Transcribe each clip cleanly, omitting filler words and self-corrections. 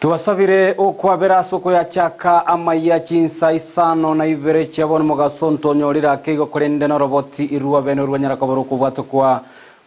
Twasabire okwabera ase okoyachaka amayia chinsa isano na ibere chia bono mogaso ntonyorire ake igo korende noroboti rwa bene orwanyara koba rokobwatokwa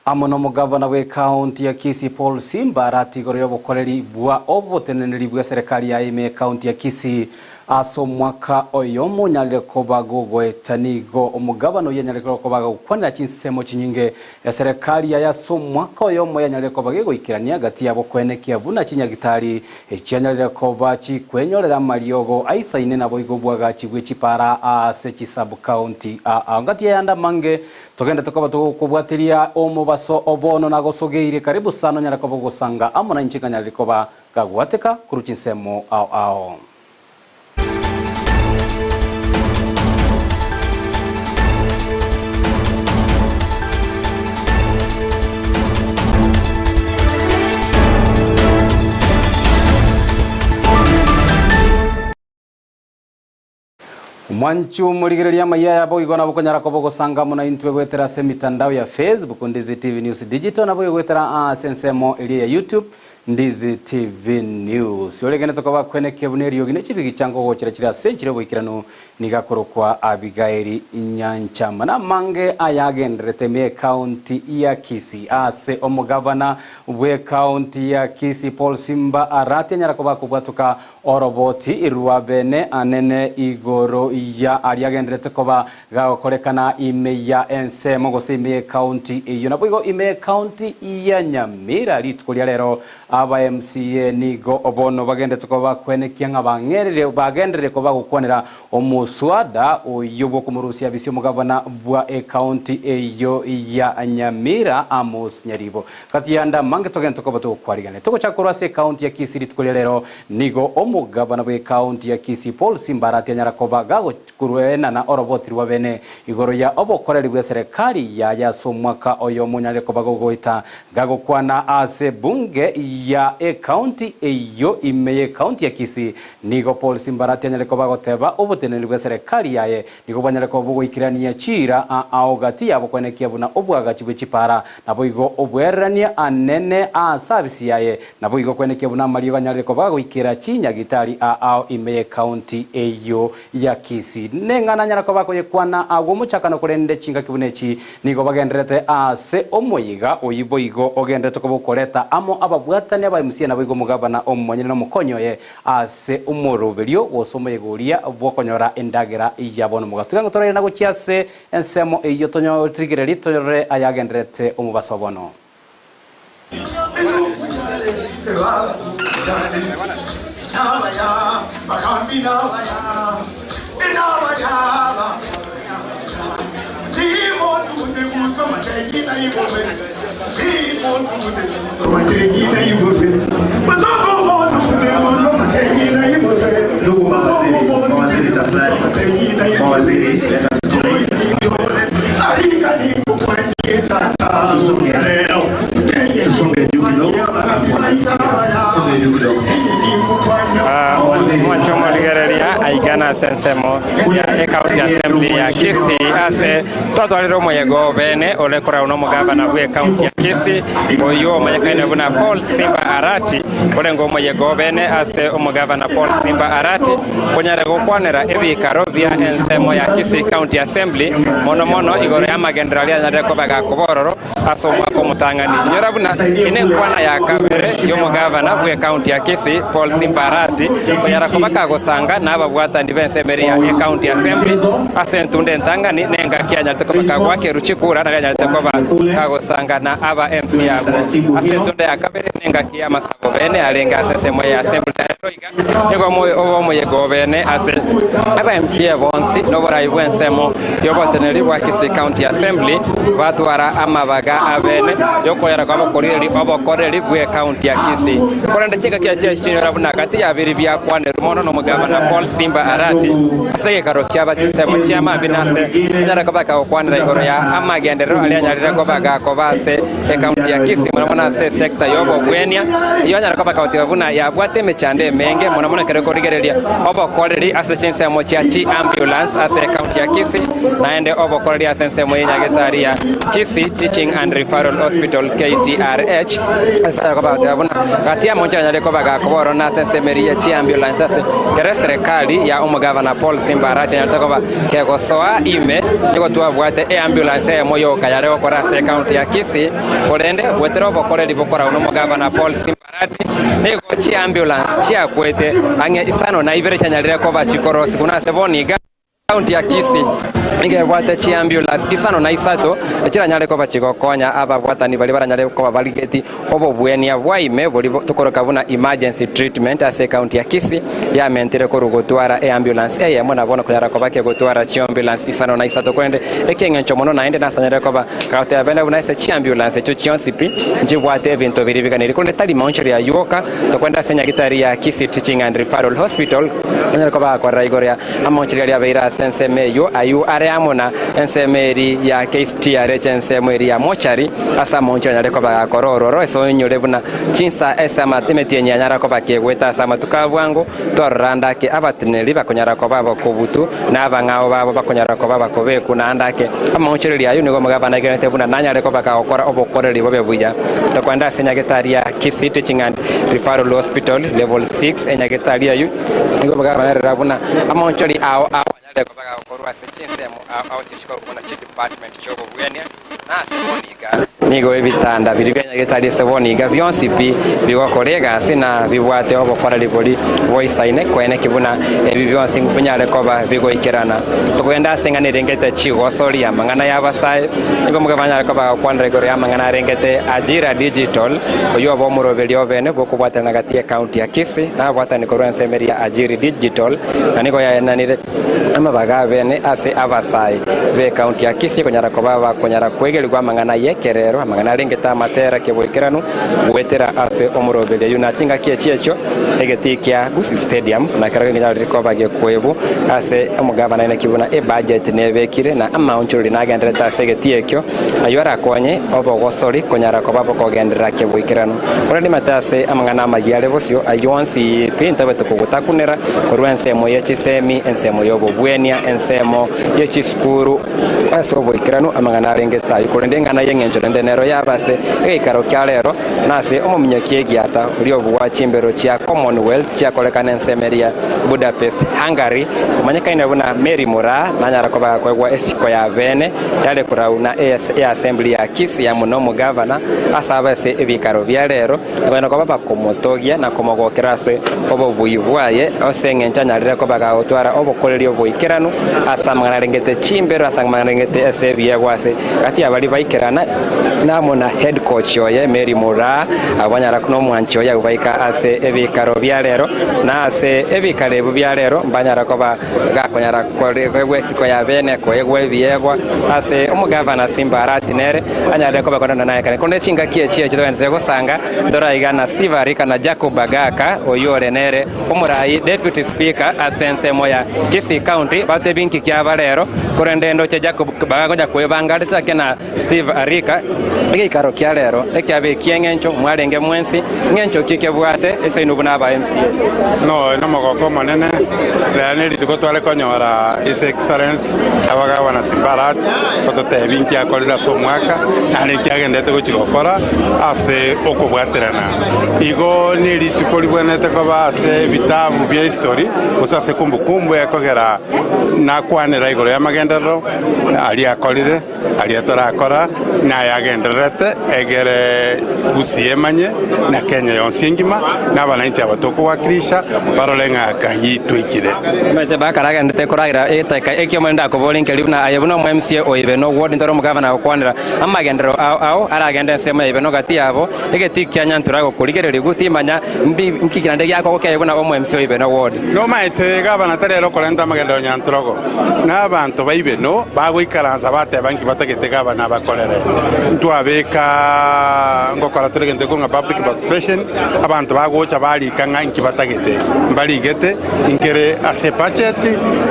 amo nomogavana bw'ecounty ya Kisii Paul Simba arati igoro y'obokoreri bwa oboteneneri bw'eserekari yaye ime y'ecounty ya Kisii Ase omwaka oyomo onyarire koba gogoeta nigo omogabana oyio anyarire koba gagokwanera chinsemo chinyinge. Eserekari yaye ase omwaka oyomo yanyarire koba gegoikerania gati yabo koenekia buna chinyagitari chianyarire koba chikwenyorera amariogo aisaine naboigo obwagachi bwe chipara ase chisub-county aa. Gati y'ayande amange togende tokoba togokobwateria omobaso o bono nagosogeirie karibu sana onyare koba ogosanga amo nainche nkanyarire koba gagwateka korwa chinsemo ao ao. Omwanchi omorigereria amayia aya boigo nabo okonyara koba ogosanga amo naintwe goetera ase emitandao ya Facebook, Ndizi TV News Digital, naboigo goetera ase ensemo eria ya YouTube, Ndizi TV News. Oregenete koba kwenekia buna eriogi ne chibigicha nkogochera chire ase enchera y'oboikeranu nigo akorokwa Abigaeli Nyanchama. Namange ayagendererete ime y'ecounty ya Kisii ase omogabana bw'ecounty ya Kisii Paul Simba Arati anyara koba akobwatoka Oroboti rwa bene anene igoro ya aria agendererete koba gagokorekana ime ya ensemo gose ime y'ecounty eyio. Naboigo ime y'ecounty ya Nyamira rituko ria rero aba MCA nigo bono bagendererete koba bakwenekia ng'a bang'erire bagenderere koba gokwanera omoswada oyio bw'okomorusia abisi omogabana bwa ecounty eyio ya Nyamira Amos Nyaribo. Gati y'ande amange togente koba togokwarigania. Togochaka korwa ase ecounty ya Kisii rituko ria rero Nigo omogabana bw'ekaunti ya Kisii Paul Simbarati anyara koba gagokurwenana oroboti rwa bene igoro ya obokoreri bw'eserekari yaye ase omwaka oyomo onyarire koba gogoita gagokwana ase ebunge ya ekaunti eyio ime y'ekaunti ya Kisii. Nigo Paul Simbarati anyare koba agoteba oboteneneri bw'eserekari yaye nigo bwanyare koba bogoikerania chiira ao gati yabo koenekia buna obwagachi bwe chipara naboigo obwererania anene ase abisi yaye Naboigo kwenekia buna amariogo anyarire koba goikera chinyagitari aao ime y'ecounty eyio ya Kisii. Neng'ana anyara koba akoyekwana agwo omochakano korende chingaki buna echi nigo bagendererete ase omoyega oyio boigo ogendererete koba okoreta amo ababwatani aba MCA naboigo omogabana omonyene na omokonyi oye ase omoroberio gose omoyega oria bwokonyora endagera ya bono mogaso. Tiga ngotorairana gochia ase ensemo eyio tonyo rigererie torore ayagendererete omobaso bono. Ndugu mawaziri, mawaziri tafadhali, mawaziri, let us join. Tusonge, tusonge juu kidogo, tusonge juu kidogo. Mwancho morigereria aigana ase ensemo ya ecounty assembly ya Kisii ase twatwarire omoyega o bene ore korau na omogabana bwe ecounty ya Kisii oyio omanyekaine buna Paul Simba Arati orenge omoyega o bene ase omogabana Paul Simba Arati konyare gokwanera ebikaro bia ensemo ya Kisii County Assembly mono mono igoro y'amagenderero aria anyarire koba gakoba ororo ase omwaka omotang'ani. Inyora buna eye nenkwana ya kabere y'omogavana bw'ecounty ya Kisii Paul Simba Arati konyara koba kagosanga nababwatani b'ensemo eria ya Ecounty Assembly ase entunda entang'ani nengaki anyarete koba kagoakerwa chikura nario anyarete koba kagosanga na aba MCA abwo ase entunda ya kabere nengaki y'amasabo bene arenge ase ensemo ya Assembly. Rero iga Nigo obe omoyega obene ase aba MCA bonsi na oborai bw'ensemo y'oboteneneri bwa Kisii County Assembly batwara amabaga abene y'okoyera kwa abakoreri obokoreri bw'ecounty ya Kisii. Korende chingaki echi chinyora buna gati ya biri biakwanerwe mono n'omogabana Paul Simba Arati ase egekaro kiaba chinsemo chia mambia na ase anyare koba akagokwanera igoro ya amagenderero aria anyarire koba gakoba ase Ekaunti ya Kisii mono mono ase esecta y'obogwenia, eyio onyare koba kagotiga buna yabwate emechando emenge mono mono ekero ekorigereria obokoreri ase chinsemo chia chiambulance ase ekaunti ya Kisii naende obokoreri ase ensemo ye nyagetari ya. Kisii Teaching and Referral Hospital, KTRH, ase akobatebia buna gati y'amonche anyare koba gakoborwa nase ensemo eria ye chiambulance ase kera eserekari ya omogavana Paul Simba Arati anyarete koba kegosoa ime nigo twabwate eambulance eyemo yoka yare gokora ase ecounty ya Kisii korende goetera obokoreri bokoragwa nomogavana Paul Simba Arati nigo chiambulance chiakwete ang'e isano na ibere chianyarire koba chikorosigwa nase bono iga. Ekaunti ya Kisii nigo ebwate chiambulance isano na isato chiranyare koba chigokonya ababwatani baria baranyare koba barigeti obobwenia bwa ime boria tokoroka buna emergency treatment ase ekaunti ya Kisii yamentire korwa gotwara eambulance eyemo na bono konyara koba kegotwara chiambulance isano na isato korende ekieng'encho mono naende nasanyare koba kagoteba bene buna ase chiambulance echio chionsi pi nchibwate ebinto biria biganeirie korende tari maonchorio ayio oka tokoenda ase nyagitari ya Kisii Teaching and Referral Hospital banyare koba bakorora igoro ya Amaonchoreria aria abeire ase ensemo eyio, ayio are amo na ensemo eria ya KCTRH, ensemo eria ya mochari, ase amaonchoreria anyare koba gakora ororo, ase oinyore buna chinsa ase emetienyi anyara koba kegoeta ase amatuko a bwango, twarora ande ake abateneneri bakonyara koba abakobutu, na abang'ao babo bakonyara koba abakobeku, naende ake amaonchoreria ayio nigo omogabana aigenerete buna nanyare koba kagokora obokoreri bobe buya. Tokoenda ase nyagetari ya Kisii Teaching and Referral Hospital Level 6, enyagetari eyio Nigo bagabanerera buna amaonchori ao ao anyare koba gagokorwa ase chinsemo ao ao chikorokwa buna chidepartment chi'obobwenia, na ase bono iga. Nigo ebitanda biria bia nyagetari ase bono iga bionsi pi bigokora egasi na bibwate obokoreri boria boisaine koeneki buna ebi bionsi binyare koba bigoikerana. Tokogenda ase eng'ana erengete chigosoria amang'ana y'abasae, nigo moke banyare koba bagokwanera igoro y'amang'ana arengete Ajira Digital, oyio obe omoroberio obene bw'okobwaterana gati y'ecounty ya Kisii nabwatani korwa ensemo eria ya Ajiri Digital, na nigo yaenanire amabaga abene ase abasae b'ecounty ya Kisii konyara koba bakonyara kwegerigwa amang'ana y'ekerero, amang'ana arengete amatera keboikeranu goetera ase omoroberio oyio. Na chingaki echi echio egetii kia Gusii Stadium nakerokio nkenyarire koba gekoebu ase omogabana inaki buna ebudget nebekire na amaonchorori nagendererete ase egetii ekio ayio arakonye obogosori konyara koba bokogenderera keboikeranu. Korende nimanyete ase amang'ana amayia are bosio, ayio onsi pi ntabete kogotakunera korwa ensemo ye chisemi, ensemo y'obogwenia, ensemo ye chisukuru, ase oboikeranu amang'ana arengete ayio. Korende eng'ana y'engencho rende nero yabe ase egeikaro kia rero, na ase omominyoki egiata oria obua chimbero chia Commonwealth chiakorekana ensemo eria Budapest, Hungary, omanyekaine buna Mary Moraa, nanyara koba gakoegwa esiko ya bene yare korau na eassembly ya Kisii amo nomogavana ase abe ase ebikaro bia rero, bakogenda koba bakomotogia na komogokera ase obobui bwaye, ase engencho anyarire koba gagotwara obokoreri oboikeranu ase amang'ana arengete chimbero, ase amang'ana arengete ase ebiegwa ase gati ya baria baikerana, na amo na head coach oye Mary Moraa, abwo banyara nomwanchi oye abwo baika ase ebikaro bia rero, na ase ebikaro ebio bia rero mbanyara koba Gakonyara koegwa esiko ya bene, koegwa ebiegwa ase omogavana Simba Arati nere anyarire koba korende naye kare. Korende chingaki echi echio togenderete gosanga, ntoraiga na Steve Arika na Jacob Agaka oyio ore nere omorai Deputy Speaker ase ensemo ya Kisii County batebi nki kiaba rero, korende ndoche Jacob bagakonya kwebanga richake na Steve Arika egeikaro kia rero ekiaba ekieng'encho mwarenge mwensi, ng'encho ki kebwate ase inwe buna aba MCA? Noyo nomogoko omonene, rero nerituko tware konyora His Excellency Abagabana Simba Arati gototebia inki akorire ase omwaka naende inki agenderete gochia gokora ase okobwaterana. Igo nerituko ribwenerete koba ase ebitabu bia history gose ase kumbukumbu ekogera nakwanera igoro y'amagenderero aria akorire. Aria torakora nayagendererete, egere Gusii emanye, na Kenya yonsi engima, na abananchi aba tokowakilisha barore ng'a ngai twaikire. Omanyete bakaragenderete koragera egeteka ekio Omonene ndakoborie nkeri buna aye buna omo MCA o Ibeno ward ntore omogavana agokwanera amagenderero ao ao aragende ensemo ya Ibeno gati yabo egetii kia Nyantura gokorigereria timanya mbi nki naende giakogokia aye buna omo MCA o Ibeno ward. Nomaete gavana tari ere okorenta amagenderero Nyanturogo, na abanto ba Ibeno bagoikaransa bateba nki batagete gavana abakorere. Ntwabeka ngokora tore egento ekoro ng'a public participation, abanto bagocha barika ng'a nki batagete. Mbarigete nkere ase ebudget,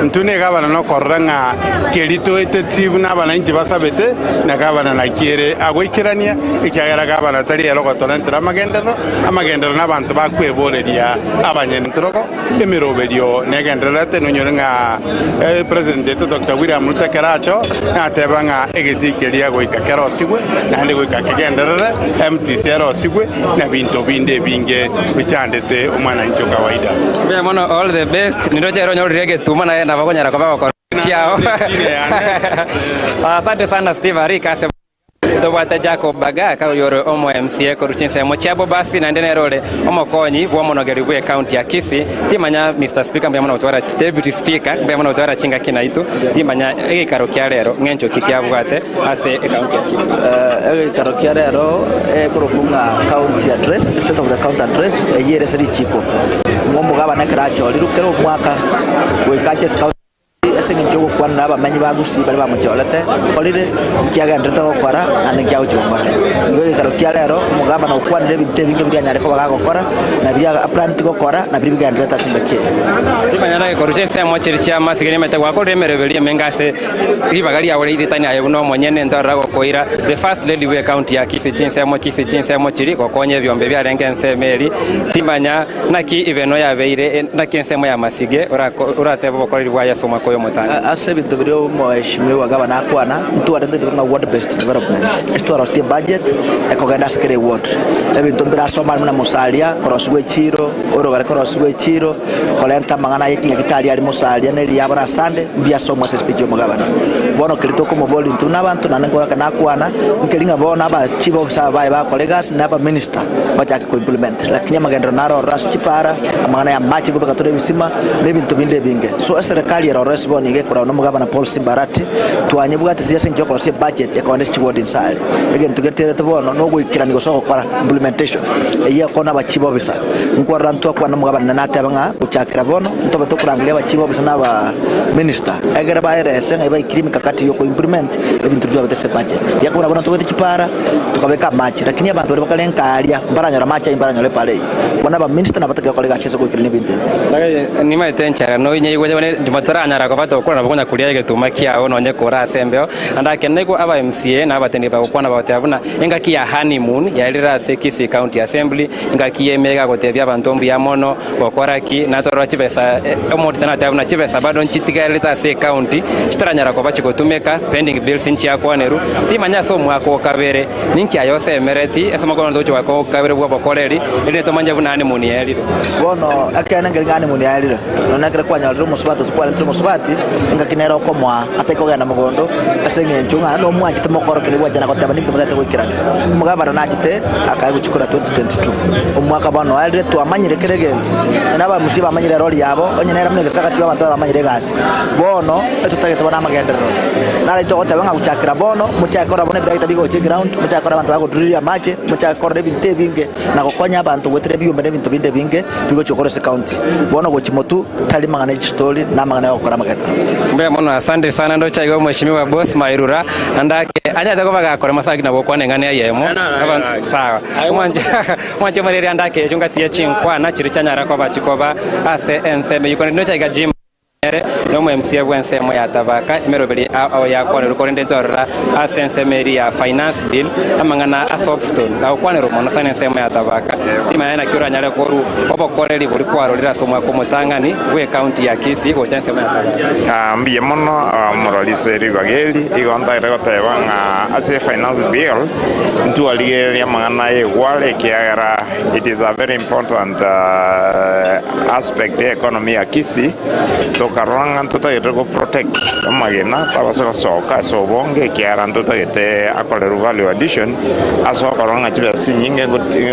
intwe ne gavana nokorora ng'a keri toeteti buna abananchi basabete, na gavana naki ere agoikerania, ekiagera gavana tari ere ogotorentera amagenderero, amagenderero nabanto bakweboreria abanyene. Emeroberio negendererete nonyore ng'a President oito Doctor William Ruto ekero acho, nateba ng'a egetii keria goika kerosigwe, naende goika kegenderere, MTC erosigwe, na binto binde ebinge bichandete omwananchi o kawaida. Mbuya mono all the best nindoche ere onyorire egetuma naye nabo okonyara koba gokora kiao. Asante sana Steve Arika ase Tobwate Jacob Bagaka oyio ore omo MCA korwa chinsemo chia Bobasi naende nere ore omokonyi bw'omonogeri bwe county ya Kisii. Timanya Mister Speaker mbuya mono gotwara Deputy Speaker mbuya mono gotwara chingaki naitwe. Timanya egeikaro kia rero ng'encho ki kiabwate ase ecounty ya Kisii. Egeikaro kia rero ekorokwa ng'a county address, state of the county address, eyio ere ase richiko ng'a omogabana ekero achorirwe kera omwaka goika ache ase county. Ase engencho y'ogokwana nabamenyi ba Gusii baria bamochorete, okorire inki agenderete gokora, naende inki agochia gokora. Igo egeikaro kia rero, omogabana okwanire ebinto ebinge biria anyare koba gagokora, na biria aplaneti gokora, na biria bigendererete ase engaki eye. Timanyara gekorwa chinsemo chiria chi'amasige nimanyete gwakorire emeroberio emenge ase ribaga riao ritani aye buna omonyene ntorora gokoira the first lady bwe county ya Kisii chinsemo Kisii chinsemo chiria gokonya ebiombe biarenge ensemo eri timanya Naki ibenwa yabeire, naki ensemo y'amasige oratebe obokoreri bwa Yeso omwaka oyo omotangi. Ase ebinto biria omoeshimiwa gavana akwana, ntwarente intwe ng'a ward based development. Ase twarosetie ebudget ekogenda ase kera eward. Ebinto mbirasoma buna Musalia korosigwa echiiro, Orogare korosigwa echiiro, korenta amang'ana aye chinyagitari aria Musalia na eriabo na asande, mbiasomwa ase espeech y'omogavana. Bono keria tokomoboria intwe buna abanto naende nkoaka nakwana, nkeri ng'a bono aba chief officer aba baye bagokora egasi na abaminister bachake ko implement. Lakini amagenderero naro ororo ase chipaara, amang'ana y'amache nkobeka tore ebisima, na ebinto binde ebinge. So eserekari ere ororo ase bono iga ekoragwa nomogabana Paul Simba Arati, twanyebwate ase engencho y'okorosia ebudget ekogenda ase chiward inse aria. Egento geterete bono nogoikerania gose ogokora, implementation, eyio ekona aba chief officer. Nkwarora ntwakwana nomogabana naende nateba ng'a gochakera bono ntobe tokorangeria aba chief officer na aba minister egere baerese ng'a baikire emikakati ya okoimplement ebinto biria twabete ase ebudget. Riakobora bono ntobwate chipaara. Tokabeka amache, lakini abanto baria bakare nkaria, mbaranyore amache ayio, mbaranyore epaara eyio. Bono abaminista nabatake gokora egasi ase goikerania ebinto ebi. Nimaete enchara noinyaigwe bono timotaranyara koba tokora nabo konya koria egetuma kiao nonye kore ase embeo. Naende ake naigwe aba MCA na abateneneri bagokwana bagoteba buna engaki ya honeymoon yaerire ase Kisii County Assembly, engaki y'emeyega gotebia abanto mbuya mono gokora ki natorora chibesa omonto tanateba buna chibesa bado nchitigarerete ase ecounty chitaranyara koba chigotumeka pending bills nchiakwanerwa timanya ase omwaka o kabere ninki aye osemereti ase omwaka ono togochia goaka o kabere bwa obokoreri erinde tomanye buna honeymoon yaerire. Bono ekeene nkeri ng'a honeymoon yaerire, nonya ekero kwanyorire omosubati gose kwarentire omosubati, engaki nere okomoa atari kogenda mogondo ase eng'encho ng'a nomwanchete mokorokia nibwanchana goteba ninki motagete goikerania. Omogabana nachete akae gochia kura 2022. Omwaka bono oerire twamanyire kera egento, na abamusia bamanyire erori yabo, onye nere buna egesagati abanto baye bamanyire egasi. Bono etotagete bono amagenderero. Naro togoteba ng'a gochakera bono, mochake korora bono ebiragita bigocha eground, mochake korora abanto bagoturiria amache, mochake korora ebinto ebinge na gokonya abanto goetera ebiombe na ebinto binde ebinge bigochia gokorwa ase ecounty. Bono gochia motwe tari mang'ana ye chistori, na amang'ana ya gokora amagenderero. Mbuya mono asante sana ndoche iga omweshimiwa Boss Mairura Naende ake anyarete koba gakora amasagi na gokwana eng'ana eyemo. Abanto sawa. Omwancho omwancho omoreri ande ake echio ngati ye chinkwana chiria chianyara koba chikoba ase ensemo eyio. Korende ndoche iga Jim ere nomo MCA bw'ensemo ya Tabaka emeroberi ao ao yakwanerwe korende ntwarora ase ensemo eria ya Finance Bill amang'ana a Soapstone gagokwanerwa mono sana ensemo ya Tabaka. Timanya naki oranyare korwa obokoreri boria kwarorire ase omwaka omotang'ani bw'ecounty ya Kisii gocha ensemo ya Tabaka. Mbuya mono omorori ase ribaga eri, igo ntagete goteba ng'a ase finance bill ntwarigereria amang'ana ya egware ekiagera it is a very important aspect ya economy ya Kisii, tokarora ng'a ntotagete go protect amagena tabasa gosoka ase obonge ekiagera ntotagete akorerwe value addition ase okorora ng'a chibesa chinyinge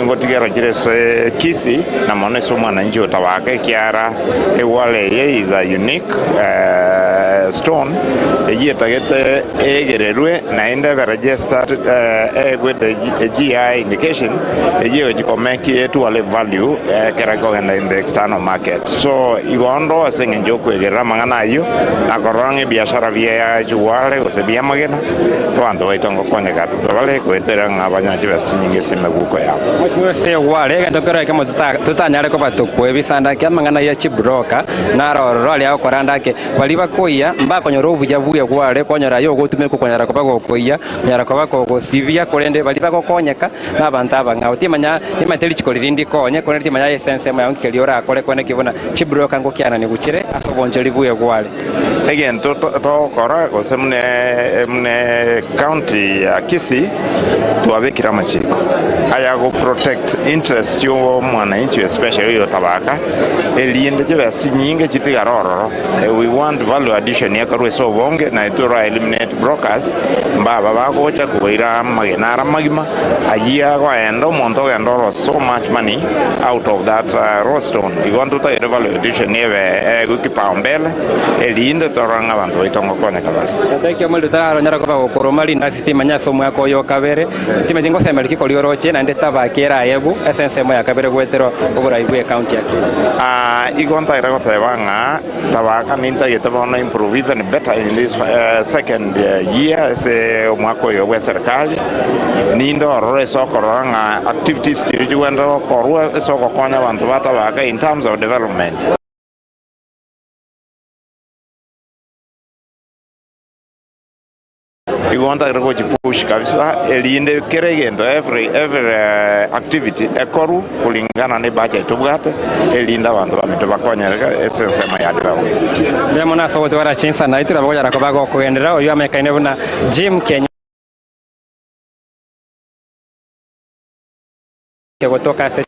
ngotigera chire ase Kisii na mono ase omwananchi otabaka ekiagera Egware eye is a unique stone eyio etagete eegererwe naende ebe registered eegwete GI indication eyio egochi ko make etware value ekero ekogenda in the external market. So igo ndo ase eng'encho yokoegerera amang'ana ayio na korora ng'a ebiashara bia chigware gose biamagena abanto baito ngokonyeka bare goetera ng'a banyore chibesa chinyinge ase emebuko yabo. Mheshimiwa Segware, egento kero ekemo totanyare koba tokwebisa ndake amang'ana ya chibroka naro ororo aria agokora ndake baria bakoiya mbakonyora obuya bw'egware kwanyora aye ogotumeka okonyara koba gokoiya konyara koba kogosibia korende baria bagokonyeka na abanto abang'ao timanya nimanyete richiko riria ndikonye korende timanya ase ensemo yao nki keria orakore kwane ki buna chibroka ngokianani gochire ase obonchori bw'egware. Nyagware. Egento togokora gose buna buna ecounty ya Kisii twabekire amachiko aya go protect interest ya omwananchi especially oyo tabaka erinde chibesa chinyinge chitigare ororo. We want value addition ekorwe ase obonge naye tora eliminate brokers mbaba bagocha koira amagena ara amagima ayio agoenda omonto ogenda oro so much money out of that raw stone. Igo ntotagete value addition ebe eegwe kipaumbele erinde torore ng'a abanto baito ngokonyeka bare. Totebie omorero tararonyare koba gokoroma rindasi timanya ase omwaka oyo o kabere, timanyeti ngosemeria ki koria oroche, naende tabaki eraegwe ase ensemo ya kabere goetera oborai bw'ecounty ya Kisii. Igo ntagete goteba ng'a tabaka nintagete bono improve even better in this second year ase omwaka oyo bw'eserikali, ninde ororo ase okorora ng'a activities chiria chigwenerete gokorwa ase ogokonya abanto ba tabaka in terms of development. Igo ntagete gochipush kabisa erinde kera egento every every activity ekorwe kulingana ne budget tobwate erinde abanto baminto bakonyereke ase ensemo ya development. Mbuya mono ase ogotwara chinsa naitwe nabo konyara koba gokogenderera oyio amanyekaine buna Jim Kenya. Gotoka ase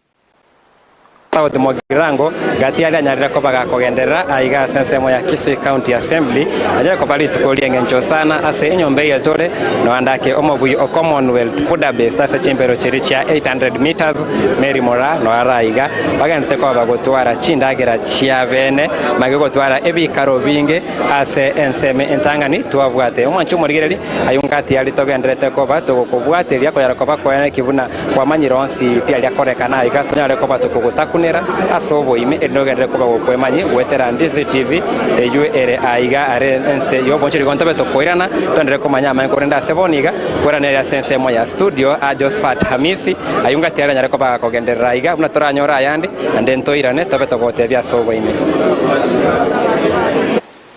South Mugirango, gati aria anyarire koba gakogenderera aiga ase ensemo ya Kisii County Assembly, anyare koba rituko ri'engencho sana ase enyomba eye tore, noanda ake omobui o Commonwealth Budapest ase chimbero chiria chia 800 metres, Mary Moraa noara aiga, bagenderete koba bagotwara chindagera chiabene, magega gotwara ebikaro binge ase ensemo entang'ani twabwate. Omwanchi omorigereria, ayio ngati aria togenderete koba togokobwateria konyara koba koeneki buna Kwamanyire onsi pi aria korekana aiga tonyare koba tokogotakunera ase oboime, erinde ogenderere koba gokwemanyia goetera Ndizi TV eyio ere aiga are ense y'obonchori. Igo ntobe tokoirana toenderere komanya amang'ana korende ase bono iga koiraneria ase ensemo ya studio a Josphat Hamisi ayio ngati aranyare koba gakogenderera aiga buna toranyore ayande naende ntoirane tobe togotebia ase oboime.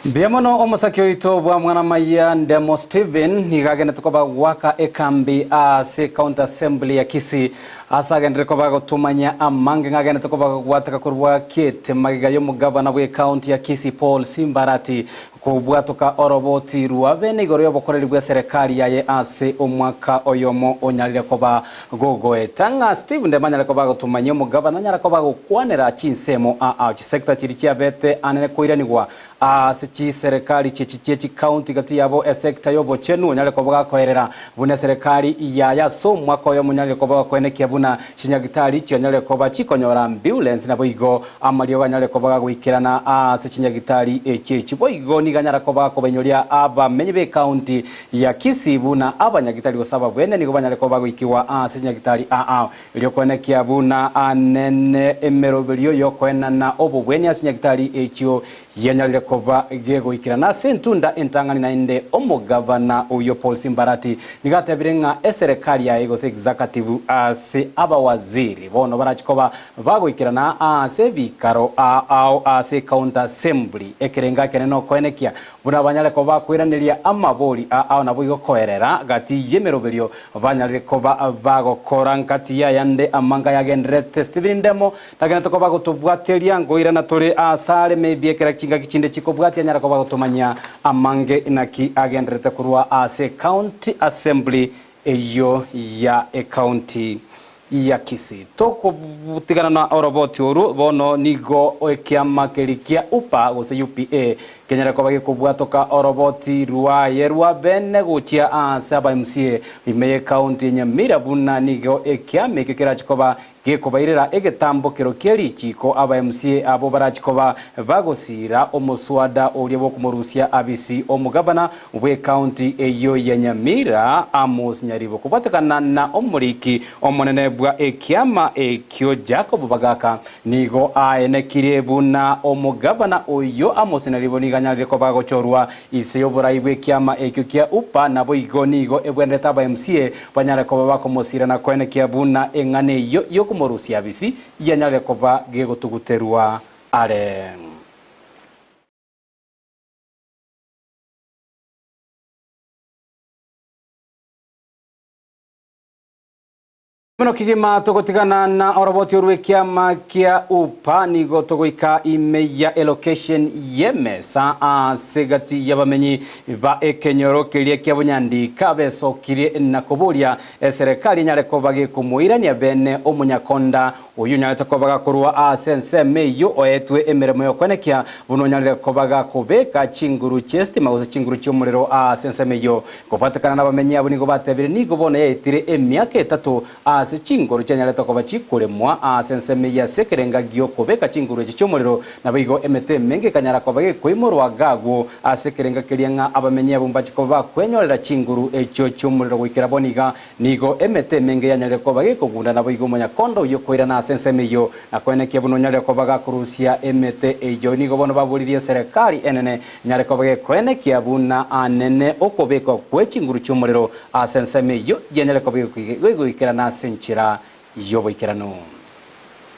Mbuya mono omosake oito bwa mwana maiya Ndemo Stephen nigo agenderete koba goaka ekambi ase County Assembly ya Kisii ase agenderere koba gotumanya amange ng'a agenderete koba gogwateka korwa kiete magega y'omogabana bwe county ya Kisii Paul Simbarati kobwatoka oroboti rwa bene igoro y'obokoreri bwe serikali yaye ase omwaka oyomo onyarire koba gogoeta ng'a Steve Ndemo anyare koba gotumanyia omogabana anyare koba gokwanera chinsemo aa chisector chiria chiabete anene koiranigwa Ase chiserekari chi'echi chie chikaunti gati yabo esecta y'obochenu onyare koba gakoerera buna eserekari yaye ase omwaka oyomo onyarire koba gakoenekia buna chinyagitari chionyarire koba chikonyora ambulance naboigo amariogo anyare koba gagoikerana ase chinyagitari echi echi boigo nigo anyara koba gakobainyoria abamenyi b'ekaunti ya Kisii buna abanyagitari gose ababwene nigo banyare koba bagoikigwa ase chinyagitari aa Erio koenekia buna anene emeroberio y'okoenana obobweni ase nyagitari echio yanyarire koba gegoikerana ase entunda entang'ani naende omogavana oyio Paul Simbarati nigo atebire ng'a eserekari yaye gose executive ase abawaziri bono barachi koba bagoikerana ase ebikaro ao ase ecounty assembly ekerengo ekenene okoenekia buna banyare koba bakoiraneria amabori ao naboigo koerera gati y'emeroberio Banyarire koba bagokora ngati y'ayande amanga yagendererete. Stephen Ndemo tagenderete koba gotobwateria ngoirana tore aase are maybe ekero chingaki chinde chikobwatia anyare koba gotomanyia amange naki agendererete korwa ase County Assembly eyio ya Ecounty ya Kisii. Tokotigana na oroboti oru bono nigo ekiama keria kia UPA gose UPA kenyare koba gekobwatoka oroboti rwaye rwa bene gochia aase aba MCA ime y'ecounty ya Nyamira buna nigo ekiama ekio kerachi koba gekobairera egetambokero kie richiiko aba MCA abwo barachi koba bagosiira omoswada oria bw'okomorusia abisi omogabana bw'ecounty eyio ya Nyamira Amos Nyaribo kobwatekana na omoriki omonene bwa ekiama ekio Jacob Bagaka nigo aenekirie buna omogabana oyio Amos Nyaribo nigo anyarire koba gochorwa ise y'oborai bw'ekiama ekio kia UPA naboigo nigo ebwenerete aba MCA banyare koba bakomosira na koenekia buna eng'ana eyio y'okomorusia abisi yanyarire koba gegotuguterwa are. Bono kegima togotigana na oroboti orw'ekiama kia UPA nigo togoika ime ya elocation y'emesa ase egati y'abamenyi ba ekenyoro keria kia Bonyandika besokirie na koboria eserekari enyare koba gekomoirania bene omonyakonda oyio onyarete koba gakorwa ase ensemo eyio oetwe emeremo y'okoenekia buna onyarire koba gakobeka chinguru chi'estima gose chinguru chi'omorero ase ensemo eyio. Kobwatekana nabamenyi abwo nigo batebire nigo bono yaetire emiaka etato ase chinguru chianyarete koba chikoremwa ase ensemo eyio ase ekerenga gi'okobeka chinguru echi chi'omorero, naboigo emete emenge ekanyara koba gekoimorwa agwo ase ekerenga keria ng'a abamenyi abwo mbache koba bakwenyorera chinguru echio chi'omorero goikera bono iga. Nigo emete emenge yanyarire koba gekogunda, naboigo omonyakondo oyio koirana ase ensemo eyio, na koenekia buna onyarire koba gakorusia emete eyio. Nigo bono baboririe eserekari enene nyare koba gekoenekia buna anene okobekwa kwe chinguru chi'omorero ase ensemo eyio yanyare koba gegoikerana ase enchera y'oboikeranu.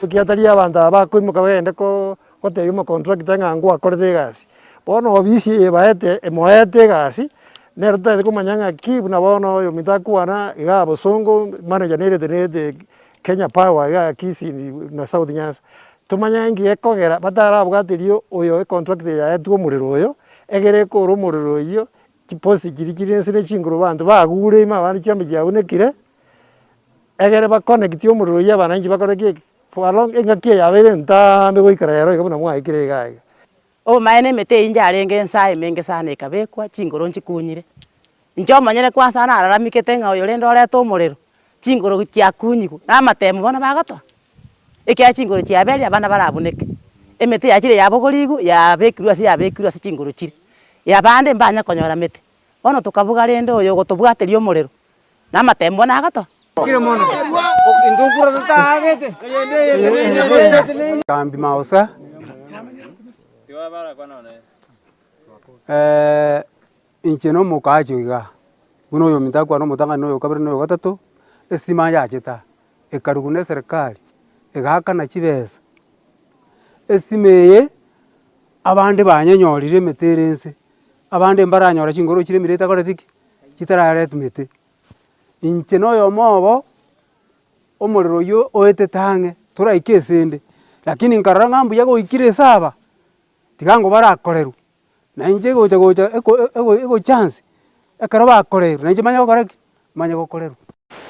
Ekiatari abanto aba bakoimoka bagende ko gotebia omocontractor ng'a ngwakorete egasi. Bono obisi eye baete emoete egasi, nero totaete komanya ng'aki buna bono oyominto akwana igaa bosongo manager nere etenerete Kenya Power igaa Kisii na South Nyanza. Tomanye nki gekogera batarabwateria oyo econtract eye yaetwe omorero oyo, egere ekore omorero oyio, chipost chiria chire inse ne chinguru abanto bagure ime abande chiombe chiabunekire, egere baconnectie omorero oyio abananchi bakore ki? For a long engaki eye yabeire entambe goikera rero iga buna mwaikire iga iga. Obomaene emete eyio yarenge ensae emenge sana ekabekwa, chingoro nchikunyire. Inche omonyene kwansa nararamikete ng'a oyo rende orete omorero, chingoro chiakunyigwe, na amatemo bono bagotoa, ekiagera chingoro chiaberia abana barabuneke. Emete yachire yabogorigwe, yabekirwe ase yabekirwe ase chingoro chire, abande mbanya konyora mete. Bono tokabuga rende oyo ogotobwateria omorero, na amatemo bono agatoa. Kambi maosa inche na omokaachi igaa, buna oyominto akwane omotang'ani na oyokabere na oyogatato, estima yachete aa, ekarugwa na eserekari, egaakana chibesa. Estima eye, abande banyenyorire emete ere nse, abande mbaranyora chingoro chire emiree etakoreti ki? Chitararetwa mete. Inche na oyomo obo, omorero oywo oetete ang'e, toraike esende, lakini nkarora ng'a mbuya goikire ase aba, tiga ngo barakorerwe, na inche gocha gocha eko ego egochance, ekero bakorerwe, na inche manye gokora ki? Manye gokorerwa.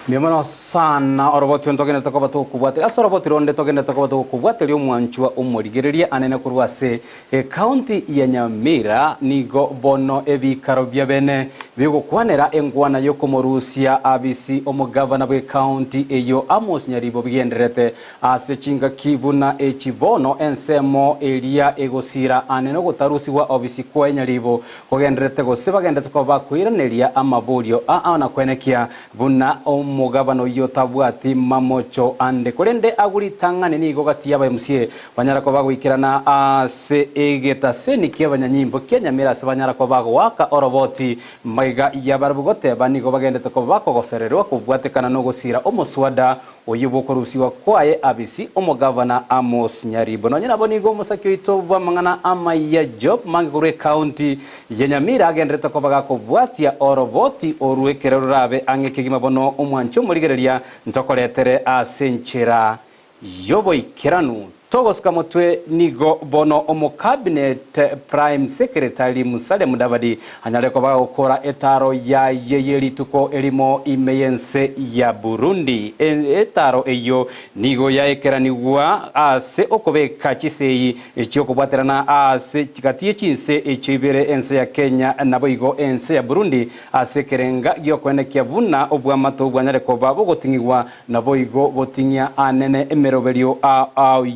Mbuya mono sana oroboti ntogenderete koba togokobwateria ase oroboti ronde togenderete koba togokobwateria omwanchwa omorigereria anene korwa ase Ecounty ya Nyamira nigo bono ebikaro bia bene bigokwanera engwana yokomorusia abisi omogavana bw'ecounty eyio Amos Nyaribo bigendererete ase chingaki buna echi bono ensemo eria egosira anene ogotarusigwa obisi kwaye Nyaribo kogendererete gose bagenderete koba bakoiraneria amaborio aa na kwenekia buna omogavana oyio tabwati mamocho ande korende agwo ritang'ani nigo gati y'aba MCA Banyara koba goikerana ase egetaseni ki'abanyanyimbo kia Nyamira ase banyara koba goaka oroboti magega y'abarabwo goteba nigo bagendete koba bakogosererwa kobwatekana nogosira omoswada oyio bw'okorusigwa kwaye abisi omogavana Amos Nyaribo. Nonye nabo nigo omosaki oito bw'amang'ana amaya Job Mange korwa ecounty ya Nyamira agenderete koba gakobwatia oroboti orwo ekero rorabe ang'e kegima bono omwanche omorigereria ntokoretere ase enchera y'oboikeranu. Togosuka motwe nigo bono omocabinet prime secretary Musalia Mudavadi anyare koba gokora etaro yaye ye rituko erimo ime y'ense ya Burundi. Etaro eyio nigo yaekeranigwa ase okobeka chisegi chi'okobwaterana ase gati ye chinse echio ibere ense ya Kenya naboigo ense ya Burundi ase ekerenga gi'okoenekia buna obwamato bwanyare koba bogoting'igwa Naboigo goting'ia anene emeroberio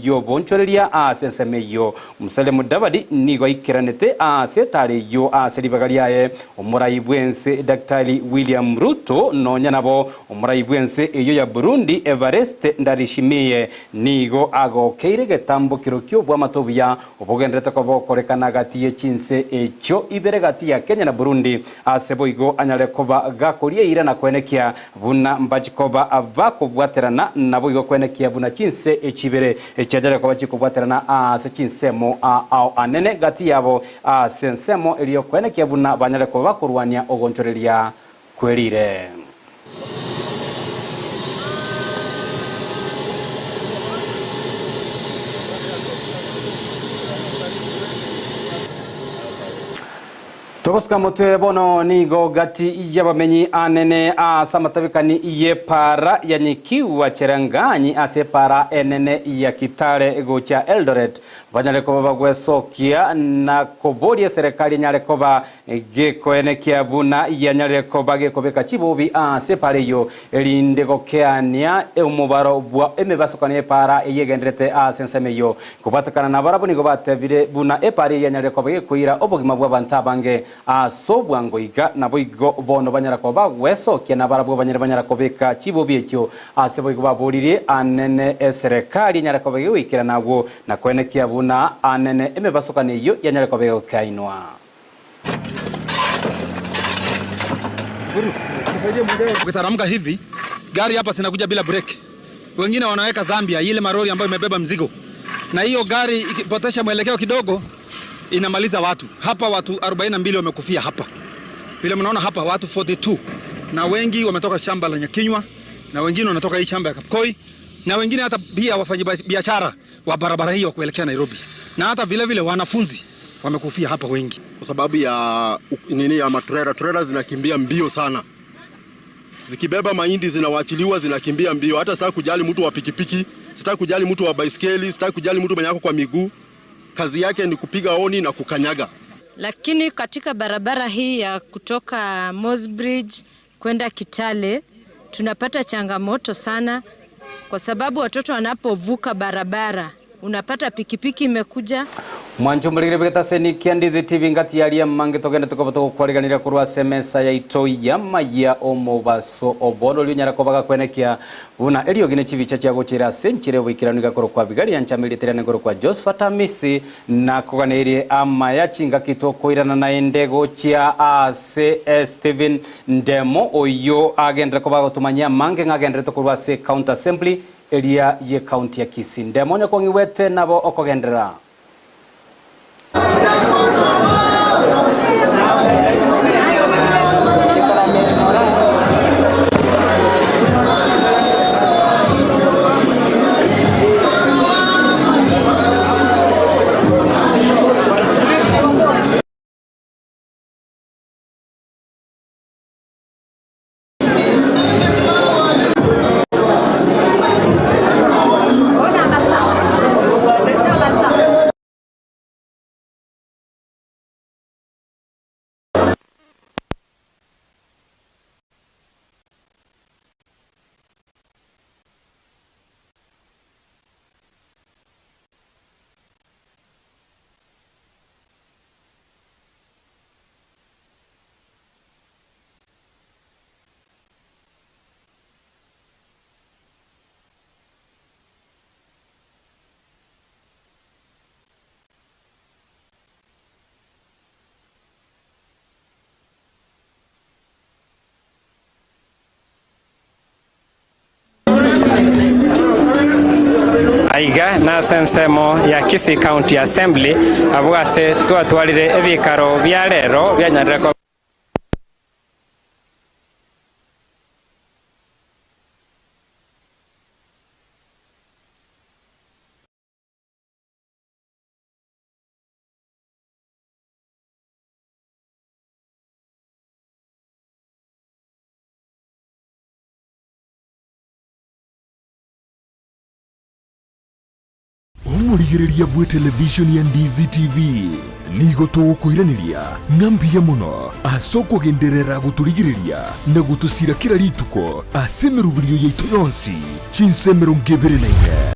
y'obonchoreria ase ensemo eyio. Musalia Mudavadi nigo aikeranete ase etaro eyio ase ribaga riaye omorai bw'ense Daktari William Ruto nonya nabo omorai bw'ense eyio ya Burundi Evariste Ndayishimiye nigo agokeire egetambokero ki'obwamate obuya obogenderete koba bogokorekana gati ye chinse echio ibere gati ya Kenya na Burundi ase boigo anyare koba gakoria eira na koenekia Buna mbachi koba abakobwaterana, naboigo kwenekia buna chinse echi ibere chiachare koba chikobwaterana aase chinsemo ao anene gati yabo ase ensemo eria okwenekia buna banyare koba bakorwania ogonchoreria kwerire. Togosika motwe bono nigo gati y'abamenyi anene ase amatabekani y'epaara ya Nyikiwa Cherenganyi ase epaara enene ya Kitale gochia Eldoret banyare koba bagwesokia na koboria eserekari enyare koba gekoenekia buna yanyarire koba gekobeka chibobi ase epaara eyio erinde gokeania omobaro bwa emebasokano y'epaara eyio egenderete ase ensemo eyio. Kobwatekana nabarabwo nigo batebire buna epaara eyio yanyarire koba gekoira obogima bw'abanto abange ase obwango iga, naboigo bono banyara koba bagwesokia nabarabwo banyare banyara kobeka chibobi echio ase boigo baboririe anene eserekari enyare koba gegoikerana agwo na koenekia buna anene emebasokano eyio yanyare koba egokeainwa. Ukitaramka hivi gari hapa zinakuja bila break, wengine wanaweka Zambia ile marori ambayo imebeba mzigo, na hiyo gari ikipotesha mwelekeo kidogo inamaliza watu hapa. Watu 42 wamekufia hapa, vile mnaona hapa watu 42, na wengi wametoka shamba la Nyakinywa na wengine wanatoka hii shamba ya Kapkoi na wengine hata pia wafanyabiashara wa barabara hii wa kuelekea Nairobi, na hata vile vile wanafunzi wamekufia hapa wengi kwa sababu ya nini ya matrela. Trela zinakimbia mbio sana, zikibeba mahindi zinawachiliwa, zinakimbia mbio. Hata sitaki kujali mtu wa pikipiki, sitaki kujali mtu wa baiskeli, sitaki kujali mtu mwenye ako kwa miguu. Kazi yake ni kupiga honi na kukanyaga. Lakini katika barabara hii ya kutoka Mosbridge kwenda Kitale tunapata changamoto sana, kwa sababu watoto wanapovuka barabara unapata pikipiki imekuja. Mwancho murigire bwetaseni kia Ndizi TV ngati yaria mange togende tukoba tugukwariganira kurwa semesa ya itoi ya maya omobaso obono riunyara kobaga kwenekia buna eriogi ne chibicha chia gochira ase enchera oboikeranu igakoro kwa bigari yanchamirie negoro kwa Josephat Amisi na koganeirie amaya chingaki tokoirana naende gochia ase Stephen Ndemo oyo agendere kobaga gotumanyia mange ng'agenderete korwa ase county assembly eria ye county ya Kisii. Ndemo nyakong'iwete nabo okogenderera. Aiga nase ensemo ya Kisii County Assembly abwo ase twatwarire ebikaro bia rero bianyarire ko Omorigereria bwe televishoni ya Ndizi TV nigo tũgũkwĩranĩria ng'ambia mũno ase okogenderera gũtũrigĩrĩria na gũtũcira kĩra rituko ase emeruberio yaito yonsi chinse emerongo ebere na ine.